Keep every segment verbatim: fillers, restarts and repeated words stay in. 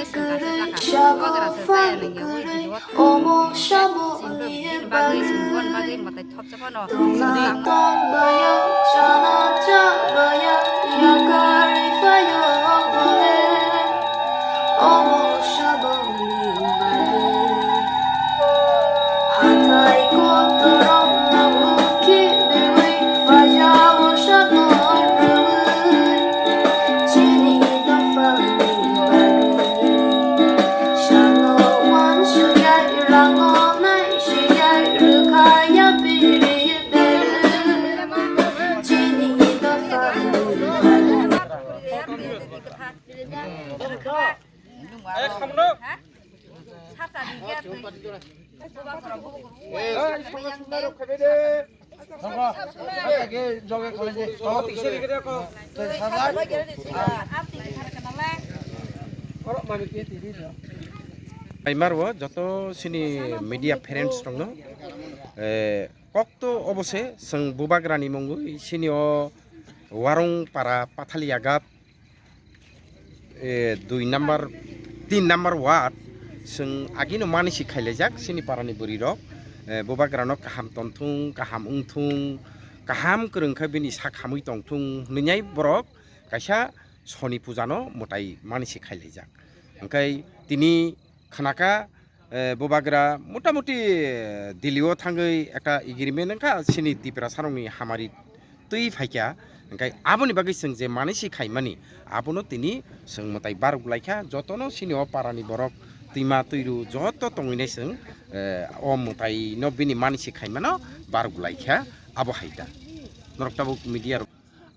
Kwrwi sabo kwrwi, omo sabo ni bagwi, bagwi mwtai thopsa phano. Tongna tongbayo, chana chabayo, yakarwi phayo bole, omo sabo ni bagwi. Hathai kotorok no uki bewi, phaya o sabo rwi. Chini dophani bagwi, sano wansuyai, rango naisiyai, rwkhaya biri beru. Chini dophani bagwi. Aimaro joto sini media friends rokno, eh, kokto obose chwng Bubagrani mungwi sini o Warung para Pathaliya ghat, eh, dui number, tin number ward, chwng agino manisi khailaijak chini parani bwrwirok, eh, Bubagrano kaham tongthung, kaham wngthung, kaham kwrwng khe bini sak hamwi tongthung hwnwi borok kaisa soni pujano mwtai manisi khailaijak. Hwnkhe tini khnaka, eh, Bubagra motamuti, eh, Delhi o thangwi ekta agreement wngkha, chini Tiprasarokni hamari twi phaikha, hwnkhe aboni bagwi chwng je manisi khaimani, abono tini chwng mwtai baruk laikha, jotono chini o parani borok twima twiru joto tongwinai chwng, eh, o mwtaino bini manisi khaimano baruk laikha, abo hai ta. Norok tabuk media rok.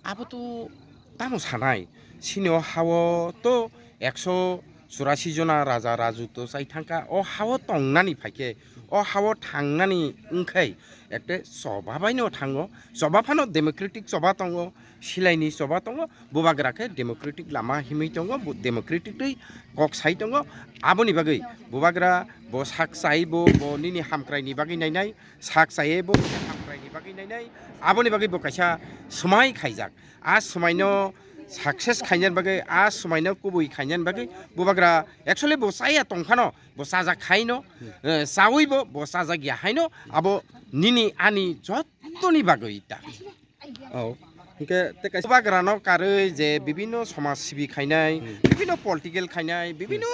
Abo to tamo sanai, sini o hao to ekso churasi jona raja raju to chai thangkha, o hao tongnani phaikhe, o hao thangnani wngkhai, ekte choba baino thango, choba phano democratic choba tongo, silaini choba tongo, Bubagra khe democratic lama himwi tongo, bo democratic twi kok sai tongo, aboni bagwi Bubagra bo sak chai bo, bo nini hamkrai ni bagwi nainai, sak chaiye bo hamkrai ni bagwi nainai, aboni bagwi bo kaisa swmai khaijak. A swmaino success khainani bagwi, a swmaino kubui khainani bagwi Bubagra actually bo chaya tongphano, bo chajak khaino, eh, chawi bo, bo chajak ya haino, abo nini ani jottoni bagwi ta. Oh, hwnkhe tei kaisa Bubagrano karwi je bibinno somaj sibi khainai, bibinno political khainai, bibinno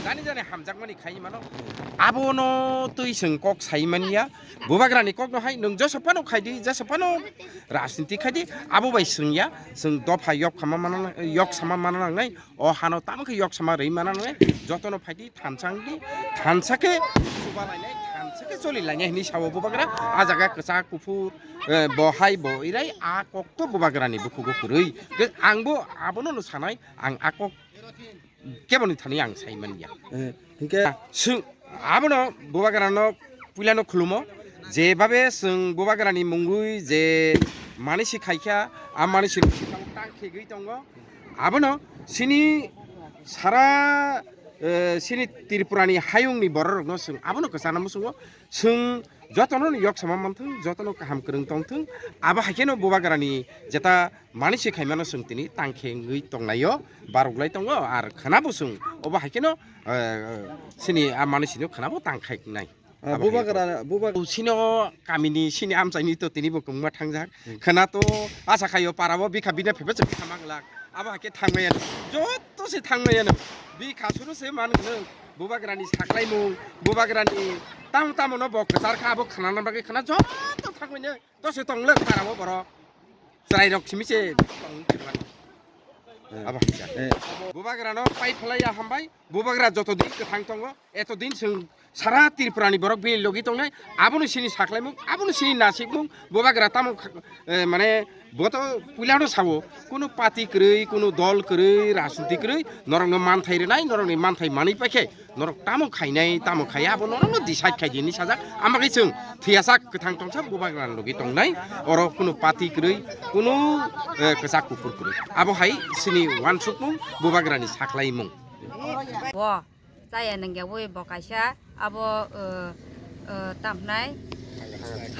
jani jani hamjakmani khai mano. Abono twi chwng kok sai manya. Bubagrani kokno hai nwng jesa phano khaidi, jesa phano rajniti khaidi, abo bai chwng ya, chwng dopha yok khama mana, yok sama mana nangnai. O hano tamo khe yok sama rwi mana nangnai. Jotono phaidi thansa wngdi, thansa khe chuba lainai, thansa khe choli lainai hinwi sao Bubagra. A jaga kwchak kuphur, eh, bo hai bo irai a kok to Bubagrani bukhugo kwrwi. Ke angbo abono no sanai, ang a kok keboni thani ang sai manya. Eh, hingke swng abono Bubagrano puilano khulumo, je babe swng Bubagrani mungwi je manisi khaikha, a manisi tang khegwi tongo. Abono sini sara, eh, sini Tripurani hayungni bororokno swng abono kwchana muchungo, swng jotono yok sama manthung, jotono kaham kwrwng tongthung, abo hai kheno Bubagrani jeta manisi khaimano chwng tini tang khe wngwi tongnaio, baruklai tongo, ar khwnabo chwng obo hai kheno, eh, chini a manisino khwnabo tang khainai. Ah, abo hai Bubagra, Bubagra. Sino kamini sini amchaini to tini bo kwbangma thangjak. Hmm. Khwna to asa khaio parabo bikha bina phaiba se bikha manglak. Abo hai khe thangmaya no. Joto se thangmaya no. Bikha suru se man gwnang. Bubagrani saklaimung, Bubagrani tamo tamo no bo kwchar kha abo khwnana bagwi khwna joto thangmaya. Dose tong le para bo borok. Chwrai rok simi se tong. Eh. Abo hai kha. Eh. Bubagra no pai phalai ya hambai. Bubagra joto din kwthang tongo. Eto din chwng sara Tripura ni borok bini logi tongnai. Abono sini saklaimung, abono sini nasikmung. Bubagra tamo kha-, eh, mane boto puila no sawo. Kuno party kwrwi, kuno dol kwrwi, rajniti kwrwi. Norok no manthai rwnai, norok ni manthai manwi paikhe. Norok tamo khainai, tamo khaiya, abo norokno decide khai di hinwi sajak. Ama khe chwng thwiyasak kwthang tongsa Bubagrani logi tongnai. Oro kunu party kwrwi, kunu, eh, kwchak kuphur kwrwi. Abo hai chini uansukmung, Bubagrani saklaimung. Bo chaya nangya wi bo kaisa abo, eh, eh, tamhnai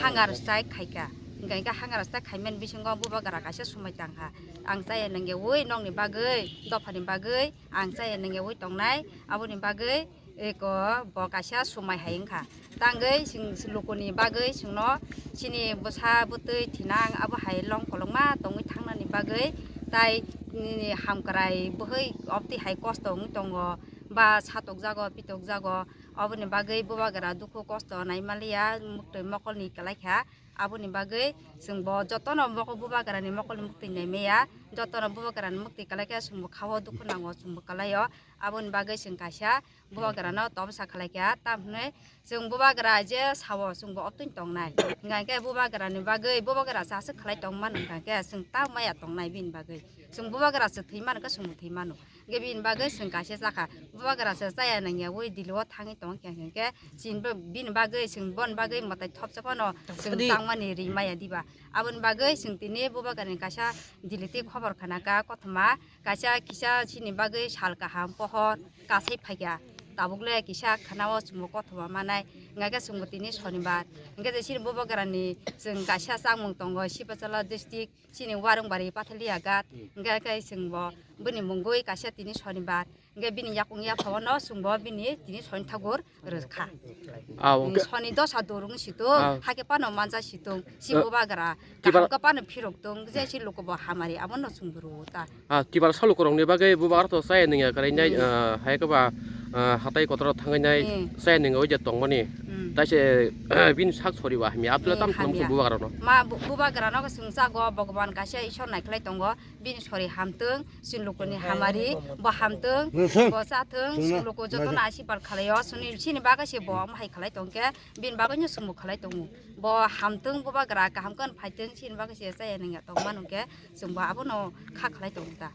hangar strike khaika. Hingke hangra sta khaiman bisingo bubagra kaisa sumai tangkha. Ang chaya nangyawi nokni bagwi, dophani bagwi ang chaya nangyawi tongnai. Aboni bagwi eko bo kaisa sumai hai wngkha. Tangwi chwng lukuni bagwi chwngno chini bwsa bwtwi thinang abo hai long kolokma tongwi thangnani bagwi tai nini hamkrai bwhwi obtwi hai kosto wngwi tongo, ba satokjago, pitokjago. Oboni bagwi bubagra dukhu kosto naimaliya, mwktwi mokolni kwlaikha. Aboni bagwi chwng bo jotono mokol bubagrani mokolni mwktwi naimaya, jotono bubagrani mwktwi kwlaikha, chwngbo khao dukhu nango, chwngbo kwlaio. Aboni bagwi chwng kaisa bubagrano tobsa khlaikha, tamhinwi chwng bubagra je sao chwngbo obtwini tongnai. Hingkha khe bubagrani bagwi bubagra se aswk khlai tongmano, hingkha khe chwng ta maya tongnai bini bagwi. Chwng bubagra se thwi mano khe chwngbo thwi mano. Hingkhe bini bagwi chwng kaisa chakha. Bubagra se chaya nangya ui Delhi o thangwi tongkha, hingkhe chini bo-, bini bagwi chwng boni bagwi mwtai thopsa phano chwng changmani ri maya diba. Aboni bagwi chwng tini bubagrani kaisa Delhi twi khobor khanakha kothoma. Kaisa kisa chini bagwi sal kaham pohor kasai phaikha, tabuk le kisa khana o chwngbo kothoma manai, hingkha khe chwngbo tini sonibar. Hingkhe je chini bubagrani chwng kaisa chamung tongo, Sipachala district, chini Warungbari Pathalia ghat, hingkha khe chwngbo bini mungwi kaisa tini sonibar. Hingkhe bini yakung yaphao no chwngbo bini tini soni thakur rwkha. Ah, hingkhe soni dosa dorung situng, ah, hakhe pano manja situng, si ah, bubagra, kibar kaham khe pano phirok tung, je si luku bo hamari, abono chwng buru ta. Ah, kibar salu korokni bagwi bubagra to chaya nangya kwrwi nai, hmm, ah, hai khe ba, ah, hatai kotor thangwi nai, hmm, chaya nangya oi je tongmani. Hmm. Tai se, bini sak sori ba hamya, abdula hmm, tam khwlwng hamya. Bubagra no. Ma bu-, bubagra no chwng chago, Bhagwan kaisa Ishwar naikhlai tongo. Bini sori hamtwng, chini lukuni hamari, bo hamtwng, bo chathwng, chini luku jotono asibad khlaio, chini, chini bagwi se bo omo hai khlai tongkhe, bini bagwino chwngbo khlai tongo. Bo hamtwng, bubagra kaham khe phaitwng, chini bagwi se chaya nangya tongmano khe, chwngbo abono kha khlai tongo ta.